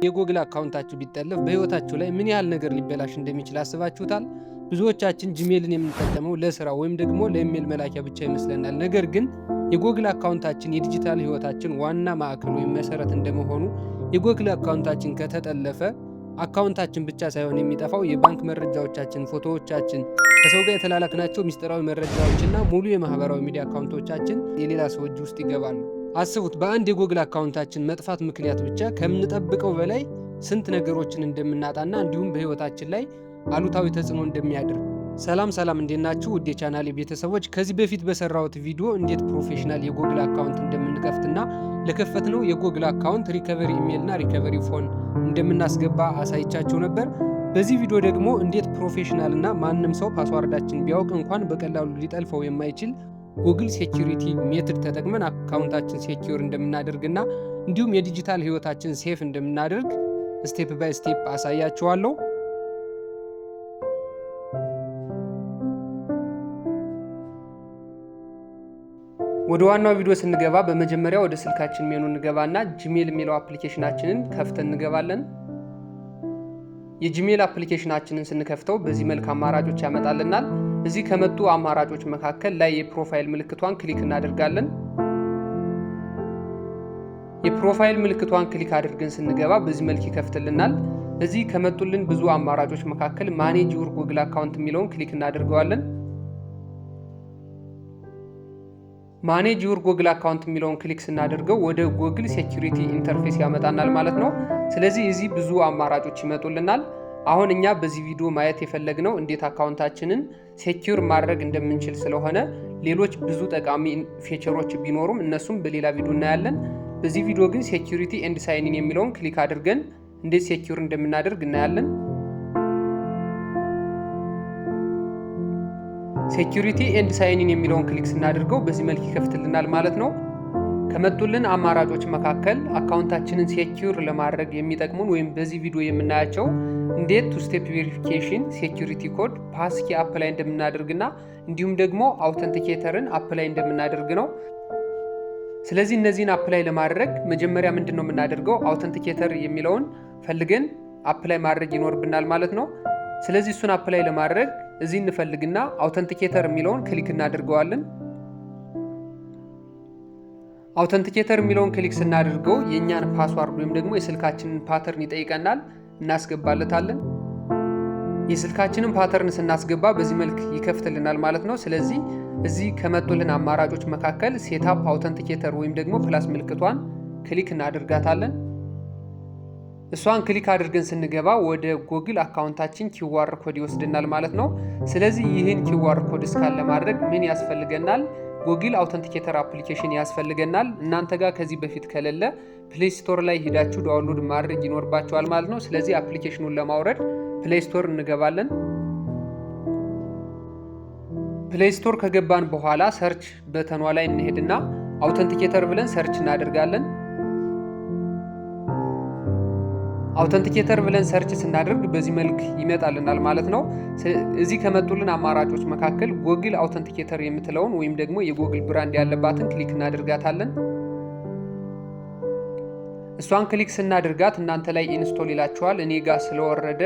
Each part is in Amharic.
የጎግል account ኣችሁ ቢጠለፍ በህይወታችሁ ላይ ምን ያህል ነገር ሊበላሽ እንደሚችል አስባችሁታል? ብዙዎቻችን Gmail ን የምንጠቀመው ለስራ ወይም ደግሞ ለኢሜል መላኪያ ብቻ ይመስለናል። ነገር ግን የጎግል account ኣችን የዲጂታል ህይወታችን ዋና ማዕከል ወይም መሰረት እንደመሆኑ የጎግል account ኣችን ከተጠለፈ account ኣችን ብቻ ሳይሆን የሚጠፋው የባንክ መረጃዎቻችን፣ ፎቶዎቻችን፣ ከሰው ጋር የተላላክናቸው ሚስጥራዊ መረጃዎችና ሙሉ የማህበራዊ ሚዲያ account ኦቻችን የሌላ ሰው እጅ ውስጥ ይገባሉ። አስቡት፣ በአንድ የጎግል account ኣችን መጥፋት ምክንያት ብቻ ከምንጠብቀው በላይ ስንት ነገሮችን እንደምናጣና እንዲሁም በህይወታችን ላይ አሉታዊ ተጽዕኖ እንደሚያድር። ሰላም ሰላም፣ እንዴት ናችሁ ውድ የቻናሌ ቤተሰቦች? ከዚህ በፊት በሰራሁት ቪዲዮ እንዴት professional የጎግል account እንደምንከፍትና ለከፈትነው የጎግል account recovery email እና recovery phone እንደምናስገባ አሳይቻችሁ ነበር። በዚህ ቪዲዮ ደግሞ እንዴት professional እና ማንም ሰው password ኣችን ቢያውቅ እንኳን በቀላሉ ሊጠልፈው የማይችል ጉግል security method ተጠቅመን account ኣችን secure እንደምናደርግና እንዲሁም የዲጂታል ህይወታችን safe እንደምናደርግ step by step አሳያችኋለሁ። ወደ ዋናው ቪዲዮ ስንገባ በመጀመሪያ ወደ ስልካችን ሜኑ እንገባና Gmail የሚለው application ኣችንን ከፍተን እንገባለን። የ Gmail application ኣችንን ስንከፍተው በዚህ መልክ አማራጮች ያመጣልናል። እዚህ ከመጡ አማራጮች መካከል ላይ የ profile ምልክቷን click እናደርጋለን። የ profile ምልክቷን click አድርገን ስንገባ በዚህ መልክ ይከፍትልናል። እዚህ ከመጡልን ብዙ አማራጮች መካከል manage your Google account የሚለውን click እናደርገዋለን። Manage your Google account የሚለውን click ስናደርገው ወደ Google security interface ያመጣናል ማለት ነው። ስለዚህ እዚህ ብዙ አማራጮች ይመጡልናል። አሁን እኛ በዚህ ቪዲዮ ማየት የፈለግነው እንዴት account ኣችንን secure ማድረግ እንደምንችል ስለሆነ ሌሎች ብዙ ጠቃሚ feature ኦች ቢኖሩም እነሱም በሌላ ቪዲዮ እናያለን። በዚህ ቪዲዮ ግን security and sign in የሚለውን click አድርገን እንዴት secure እንደምናደርግ እናያለን። Security and sign in የሚለውን click ስናደርገው በዚህ መልክ ይከፍትልናል ማለት ነው። ከመጡልን አማራጮች መካከል account ኣችንን secure ለማድረግ የሚጠቅሙን ወይም በዚህ ቪዲዮ የምናያቸው እንዴት two step verification፣ security code፣ passkey apply እንደምናደርግና እንዲሁም ደግሞ authenticator ን apply እንደምናደርግ ነው። ስለዚህ እነዚህን apply ለማድረግ መጀመሪያ ምንድን ነው የምናደርገው? Authenticator የሚለውን ፈልገን apply ማድረግ ይኖርብናል ማለት ነው። ስለዚህ እሱን apply ለማድረግ እዚህ እንፈልግና authenticator የሚለውን click እናደርገዋለን። Authenticator የሚለውን click ስናደርገው የእኛን password ወይም ደግሞ የስልካችንን pattern ይጠይቀናል። እናስገባለታለን። የስልካችንን pattern ስናስገባ በዚህ መልክ ይከፍትልናል ማለት ነው። ስለዚህ እዚህ ከመጡልን አማራጮች መካከል set up authenticator ወይም ደግሞ plus ምልክቷን click እናደርጋታለን። እሷን click አድርገን ስንገባ ወደ ጎግል account ኣችን QR code ይወስድናል ማለት ነው። ስለዚህ ይህን QR code scan ለማድረግ ምን ያስፈልገናል? Google Authenticator application ያስፈልገናል። እናንተ ጋር ከዚህ በፊት ከሌለ Play Store ላይ ሂዳችሁ download ማድረግ ይኖርባችኋል ማለት ነው። ስለዚህ application ኑን ለማውረድ Play Store እንገባለን። Play Store ከገባን በኋላ search button ኗ ላይ እንሄድና authenticator ብለን search እናደርጋለን። Authenticator ብለን search ስናደርግ በዚህ መልክ ይመጣልናል ማለት ነው። እዚህ ከመጡልን አማራጮች መካከል Google Authenticator የምትለውን ወይም ደግሞ የ Google brand ያለባትን click እናደርጋታለን። እሷን click ስናደርጋት እናንተ ላይ install ይላችኋል። እኔ ጋር ስለወረደ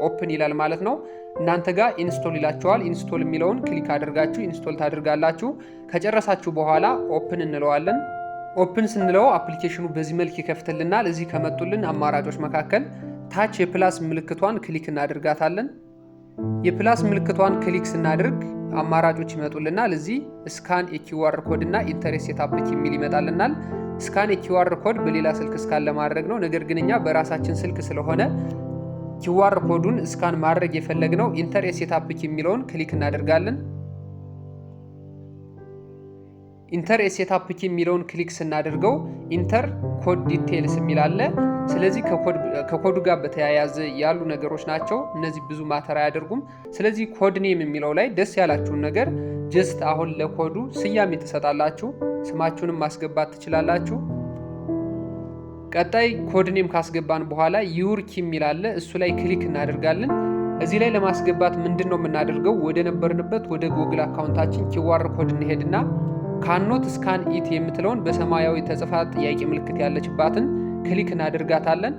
open ይላል ማለት ነው። እናንተ ጋር install ይላችኋል። Install የሚለውን click አድርጋችሁ install ታደርጋላችሁ። ከጨረሳችሁ በኋላ open እንለዋለን። Open ስንለው application ኑ በዚህ መልክ ይከፍትልናል። እዚህ ከመጡልን አማራጮች መካከል ታች የ plus ምልክቷን click እናደርጋታለን። የ plus ምልክቷን click ስናደርግ አማራጮች ይመጡልናል። እዚህ scan a QR code እና enter setup key የሚል ይመጣልናል። Scan a QR code በሌላ ስልክ scan ለማድረግ ነው። ነገር ግን እኛ በራሳችን ስልክ ስለሆነ QR code ኡን scan ማድረግ የፈለግነው enter setup key የሚለውን click እናደርጋለን። Enter setup key የሚለውን click ስናደርገው enter code details የሚል አለ። ስለዚህ ከኮዱ ጋር በተያያዘ ያሉ ነገሮች ናቸው እነዚህ፣ ብዙ matter አያደርጉም። ስለዚህ code name የሚለው ላይ ደስ ያላችሁን ነገር just አሁን ለኮዱ ስያሜ ትሰጣላችሁ። ስማችሁንም ማስገባት ትችላላችሁ። ቀጣይ code name ካስገባን በኋላ your key የሚል አለ። እሱ ላይ click እናደርጋለን። እዚህ ላይ ለማስገባት ምንድን ነው የምናደርገው? ወደ ነበርንበት ወደ ጎግል account ኣችን QR code እንሄድና ካኖት ስካን ኢት የምትለውን በሰማያዊ ተጽፋ ጥያቄ ምልክት ያለችባትን click እናደርጋታለን።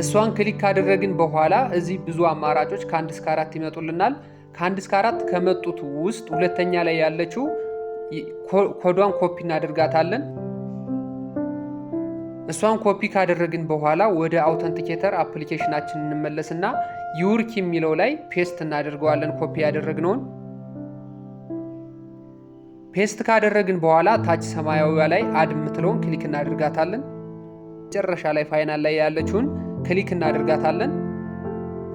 እሷን click ካደረግን በኋላ እዚህ ብዙ አማራጮች ከ1 እስከ 4 ይመጡልናል። ከ1 እስከ 4 ከመጡት ውስጥ ሁለተኛ ላይ ያለችው ኮዷን ኮፒ እናደርጋታለን። እሷን ኮፒ ካደረግን በኋላ ወደ authenticator application ኣችን እንመለስና your key የሚለው ላይ paste እናደርገዋለን። ኮፒ ያደረግነውን paste ካደረግን በኋላ ታች ሰማያዊዋ ላይ add የምትለውን click እናደርጋታለን። መጨረሻ ላይ final ላይ ያለችውን click እናደርጋታለን።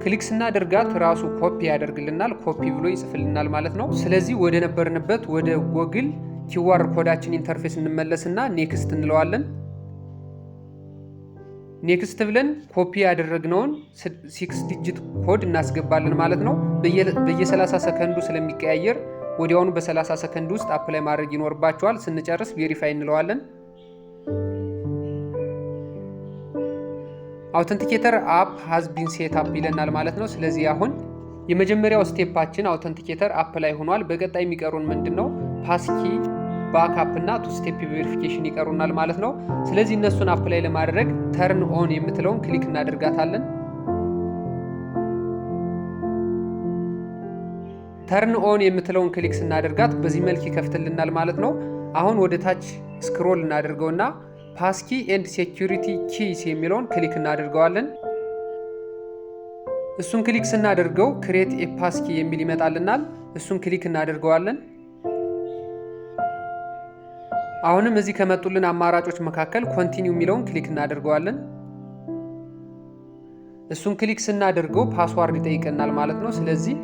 Click ስናደርጋት ራሱ ኮፒ ያደርግልናል፣ ኮፒ ብሎ ይጽፍልናል ማለት ነው። ስለዚህ ወደ ነበርንበት ወደ Google QR code ኣችን interface እንመለስና next እንለዋለን። Next ብለን ኮፒ ያደረግነውን six digit code እናስገባለን ማለት ነው። በየ30 ሰከንዱ ስለሚቀያየር ወዲያውኑ በ30 ሰከንድ ውስጥ apply ማድረግ ይኖርባችኋል። ስንጨርስ verify እንለዋለን። Authenticator app has been set up ይለናል ማለት ነው። ስለዚህ አሁን የመጀመሪያው step ኣችን authenticator apply ሆኗል። በቀጣይ የሚቀሩን ምንድን ነው? Passkey backup እና two step verification ይቀሩናል ማለት ነው። ስለዚህ እነሱን apply ለማድረግ turn on የምትለውን click እናደርጋታለን። Turn on የምትለውን click ስናደርጋት በዚህ መልክ ይከፍትልናል ማለት ነው። አሁን ወደ ታች scroll እናደርገውና passkey and security keys የሚለውን click እናደርገዋለን። እሱን click ስናደርገው create a passkey የሚል ይመጣልናል። እሱን click እናደርገዋለን። አሁንም እዚህ ከመጡልን አማራጮች መካከል continue የሚለውን click እናደርገዋለን። እሱን click ስናደርገው password ይጠይቀናል ማለት ነው። ስለዚህ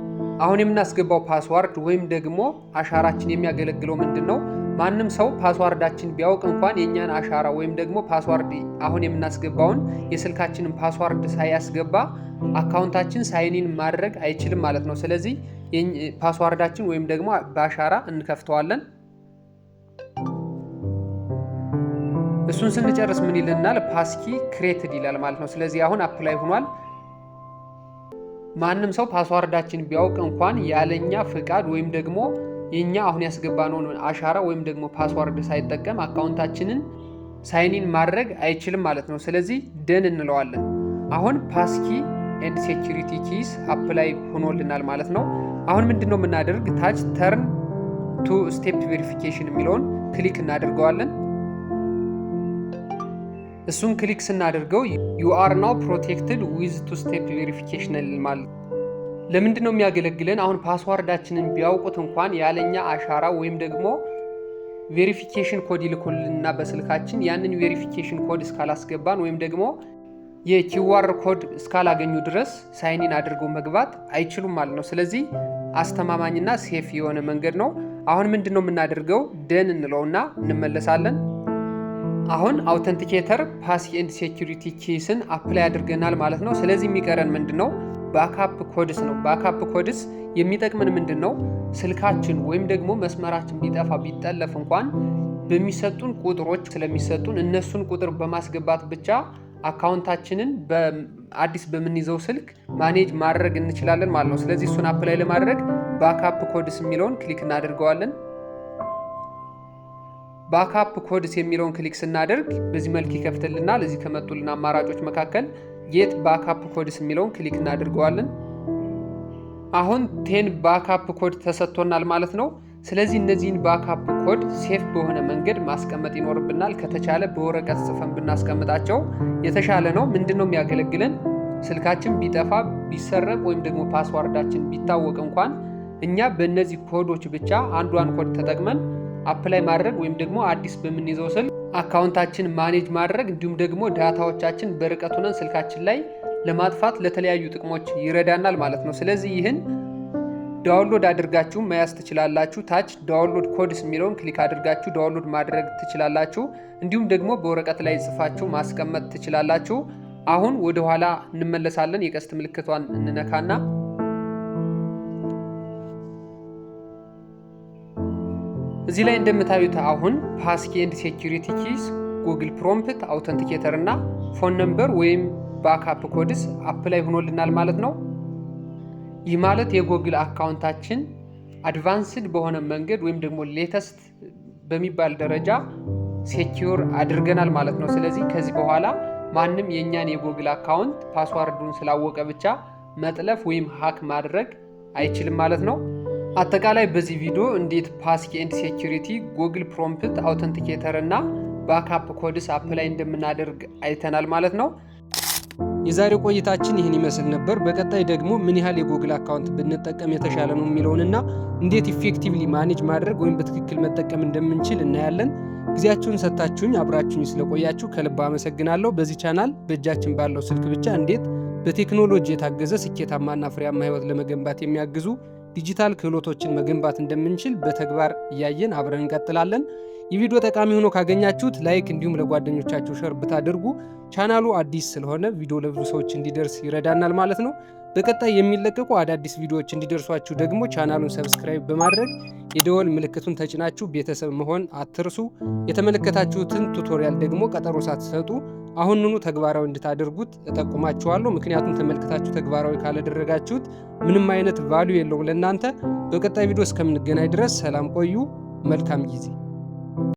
አሁን የምናስገባው password ወይም ደግሞ አሻራችን የሚያገለግለው ምንድን ነው? ማንም ሰው password ኣችን ቢያውቅ እንኳን የእኛን አሻራ ወይም ደግሞ password አሁን የምናስገባውን የስልካችንን password ሳያስገባ account ኣችን sign in ማድረግ አይችልም ማለት ነው። ስለዚህ password ኣችን ወይም ደግሞ በአሻራ እንከፍተዋለን። እሱን ስንጨርስ ምን ይልናል? Passkey created ይላል ማለት ነው። ስለዚህ አሁን apply ሆኗል። ማንም ሰው password ኣችን ቢያውቅ እንኳን ያለኛ ፍቃድ ወይም ደግሞ የኛ አሁን ያስገባነውን አሻራ ወይም ደግሞ password ሳይጠቀም account ኣችንን sign in ማድረግ አይችልም ማለት ነው። ስለዚህ done እንለዋለን። አሁን passkey and security keys apply ሆኖልናል ማለት ነው። አሁን ምንድን ነው የምናደርግ? ታች turn two step verification የሚለውን click እናደርገዋለን። እሱን click ስናደርገው you are now protected with two step verification ማለት። ለምንድን ነው የሚያገለግለን? አሁን password ኣችንን ቢያውቁት እንኳን ያለኛ አሻራ ወይም ደግሞ verification code ይልኩልንና በስልካችን ያንን verification code እስካላስገባን ወይም ደግሞ የ QR code እስካላገኙ ድረስ sign in አድርገው መግባት አይችሉም ማለት ነው። ስለዚህ አስተማማኝና safe የሆነ መንገድ ነው። አሁን ምንድን ነው የምናደርገው? Done እንለውና እንመለሳለን። አሁን authenticator passkey and security keys ን apply አድርገናል ማለት ነው። ስለዚህ የሚቀረን ምንድን ነው? Backup codes ነው። Backup codes የሚጠቅመን ምንድን ነው? ስልካችን ወይም ደግሞ መስመራችን ቢጠፋ፣ ቢጠለፍ እንኳን በሚሰጡን ቁጥሮች ስለሚሰጡን እነሱን ቁጥር በማስገባት ብቻ account ኣችንን በአዲስ በምንይዘው ስልክ manage ማድረግ እንችላለን ማለት ነው። ስለዚህ እሱን apply ለማድረግ backup codes የሚለውን click እናደርገዋለን። Backup codes የሚለውን click ስናደርግ በዚህ መልክ ይከፍትልናል። እዚህ ከመጡልን አማራጮች መካከል get backup codes የሚለውን click እናደርገዋለን። አሁን 10 backup code ተሰጥቶናል ማለት ነው። ስለዚህ እነዚህን backup code safe በሆነ መንገድ ማስቀመጥ ይኖርብናል። ከተቻለ በወረቀት ጽፈን ብናስቀምጣቸው የተሻለ ነው። ምንድን ነው የሚያገለግለን? ስልካችን ቢጠፋ፣ ቢሰረቅ ወይም ደግሞ password ኣችን ቢታወቅ እንኳን እኛ በእነዚህ ኮዶች ብቻ አንዷን ኮድ ተጠቅመን apply ማድረግ ወይም ደግሞ አዲስ በምንይዘው ስልክ account ኣችን manage ማድረግ እንዲሁም ደግሞ data ዎቻችን በርቀት ሆነን ስልካችን ላይ ለማጥፋት ለተለያዩ ጥቅሞች ይረዳናል ማለት ነው። ስለዚህ ይህን download አድርጋችሁ መያዝ ትችላላችሁ። ታች download codes የሚለውን click አድርጋችሁ download ማድረግ ትችላላችሁ። እንዲሁም ደግሞ በወረቀት ላይ ጽፋችሁ ማስቀመጥ ትችላላችሁ። አሁን ወደ ኋላ እንመለሳለን። የቀስት ምልክቷን እንነካና እዚህ ላይ እንደምታዩት አሁን passkey and security keys፣ Google prompt፣ authenticator እና phone number ወይም backup codes apply ሆኖልናል ማለት ነው። ይህ ማለት የ Google account ኣችን advanced በሆነ መንገድ ወይም ደግሞ latest በሚባል ደረጃ secure አድርገናል ማለት ነው። ስለዚህ ከዚህ በኋላ ማንም የእኛን የ Google account password ኡን ስላወቀ ብቻ መጥለፍ ወይም hack ማድረግ አይችልም ማለት ነው። አጠቃላይ በዚህ ቪዲዮ እንዴት passkey and security፣ Google Prompt፣ Authenticator እና backup codes apply እንደምናደርግ አይተናል ማለት ነው። የዛሬው ቆይታችን ይህን ይመስል ነበር። በቀጣይ ደግሞ ምን ያህል የ Google account ብንጠቀም የተሻለ ነው የሚለውንና እንዴት effectively manage ማድረግ ወይም በትክክል መጠቀም እንደምንችል እናያለን። ጊዜያችሁን ሰጥታችሁኝ አብራችሁኝ ስለቆያችሁ ከልብ አመሰግናለሁ። በዚህ ቻናል በእጃችን ባለው ስልክ ብቻ እንዴት በቴክኖሎጂ የታገዘ ስኬታማና ፍሬያማ ህይወት ለመገንባት የሚያግዙ ዲጂታል ክህሎቶችን መገንባት እንደምንችል በተግባር እያየን አብረን እንቀጥላለን። ይህ ቪዲዮ ጠቃሚ ሆኖ ካገኛችሁት like እንዲሁም ለጓደኞቻችሁ share ብታደርጉ ቻናሉ አዲስ ስለሆነ ቪዲዮ ለብዙ ሰዎች እንዲደርስ ይረዳናል ማለት ነው። በቀጣይ የሚለቀቁ አዳዲስ ቪዲዮዎች እንዲደርሷችሁ ደግሞ ቻናሉን subscribe በማድረግ የደወል ምልክቱን ተጭናችሁ ቤተሰብ መሆን አትርሱ። የተመለከታችሁትን tutorial ደግሞ ቀጠሮ ሳትሰጡ አሁኑኑ ተግባራዊ እንድታደርጉት እጠቁማችኋለሁ። ምክንያቱም ተመልክታችሁ ተግባራዊ ካላደረጋችሁት ምንም አይነት value የለውም ለእናንተ። በቀጣይ ቪዲዮ እስከምንገናኝ ድረስ ሰላም ቆዩ። መልካም ጊዜ።